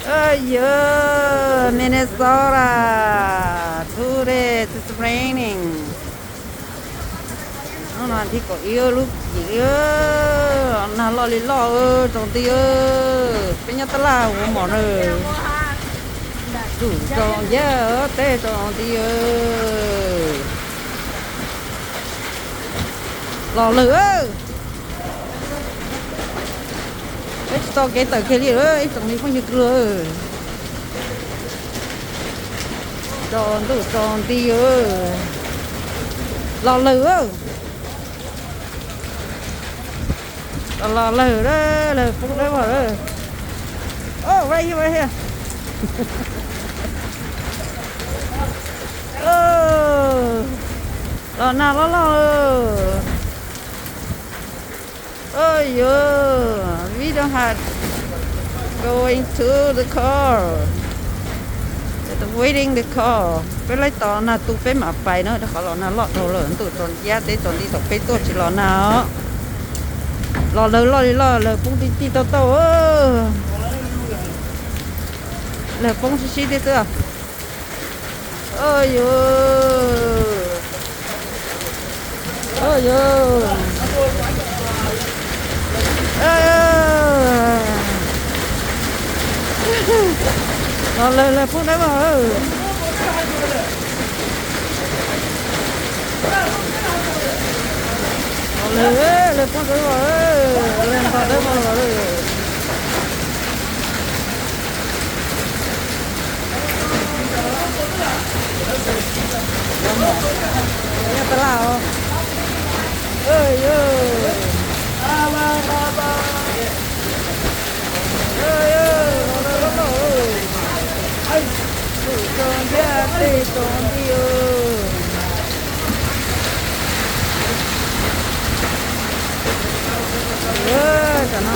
Yog Minnesota, today it's raining. Hnub no thib kaum ib lub yim, nag loj li loj tsoom tij. Peb nyob tab laj ua mom na. Ntuj tsoom yaj teb tsoom tij. Los lawm. Peb tsis tau kev tawm kiag li, ib tsoom me phooj ywg kwv. Tsoom ntuj tsoom tij. Los lawm. Los lawm, lawv poob dawb vog lawm. Oh, right here, right here. Los nag loj loj. Oh, yo, we don't have going to the car. Waiting the car. Peb laib tos nag tu peb mam pais na, rau qhov los nag loj dhau lawm, ntuj tsoom yaj teb tsoom tij, thaum peb tuaj tsis los nag os. Los lawv loj li loj, lawv poob tij tij tauj tauj. Lawv poob sib sib thiab xwb. Oj yus, oj yus, los lawv lawv poob dawb vog. Los lawv lawv poob dawb vog, lawv nto dawb vog los lawm. Nyob tab laj os. Tsoom yaj teb tsoom tij. Tam no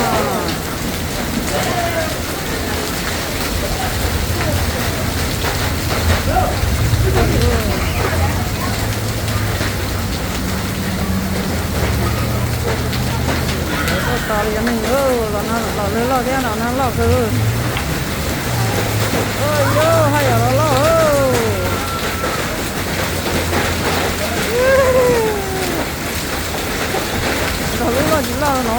tuaj tos li cov neeg, los no los lawv loj thiab, los no loj kawg. Oj yus, haj yam los loj. Nrog lub loj tsis loj no.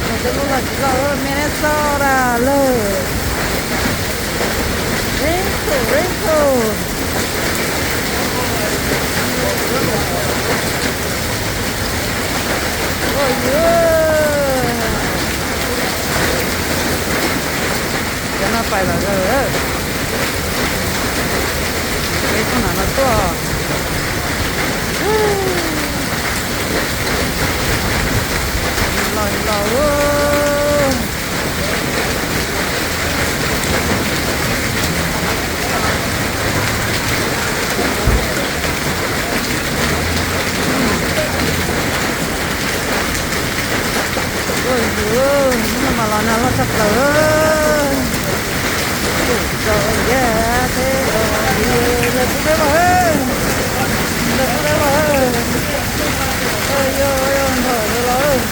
Nrog lub loj tsis loj, Minnesota lawm. Rental, rental. Oj yus. Cov no pais lawm. Peb tuaj nram no tuaj. Los los. Oj yus, hnub no mas los nag loj tshaj plaws. Tsoom yaj teb tsoom tij, lawv poob dawb vog, lawv poob dawb vog. Oj yus, yog nrog lawv los.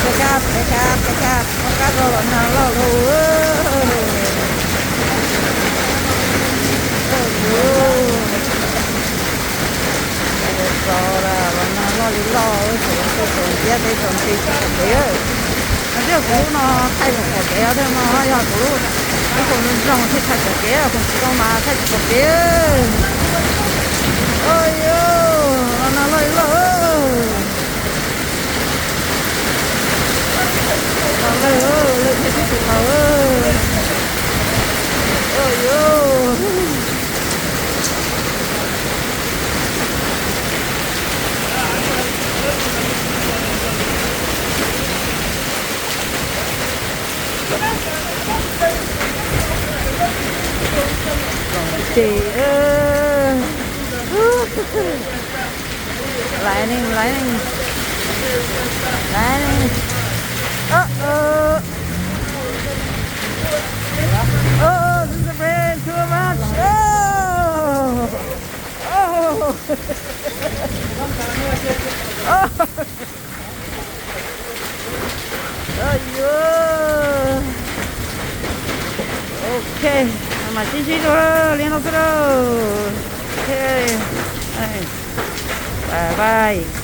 Peb kab, peb kab, peb kab, poob kab rau los nag loj lauj. Oj yus. Minnesota los nag loj li loj, tsoom yaj teb tsoom tij tsis pom kev. No thiab kuv lub no thaij tsis pom kev, thiab no yog kuv lub iPhone zoo thiaj thaij pom kev, iPhone tsis zoo mas thaij tsis pom kev. Oj yus, los nag loj li loj. Los lawm, lawv thiaj tsis tau. Oj yus. Ces, lightning, lightning, lightning. Uh-oh. Oh, this is rain too much. Oh. Ok, mam sib ntsib dua li no xwb lauj. Ok, bye bye.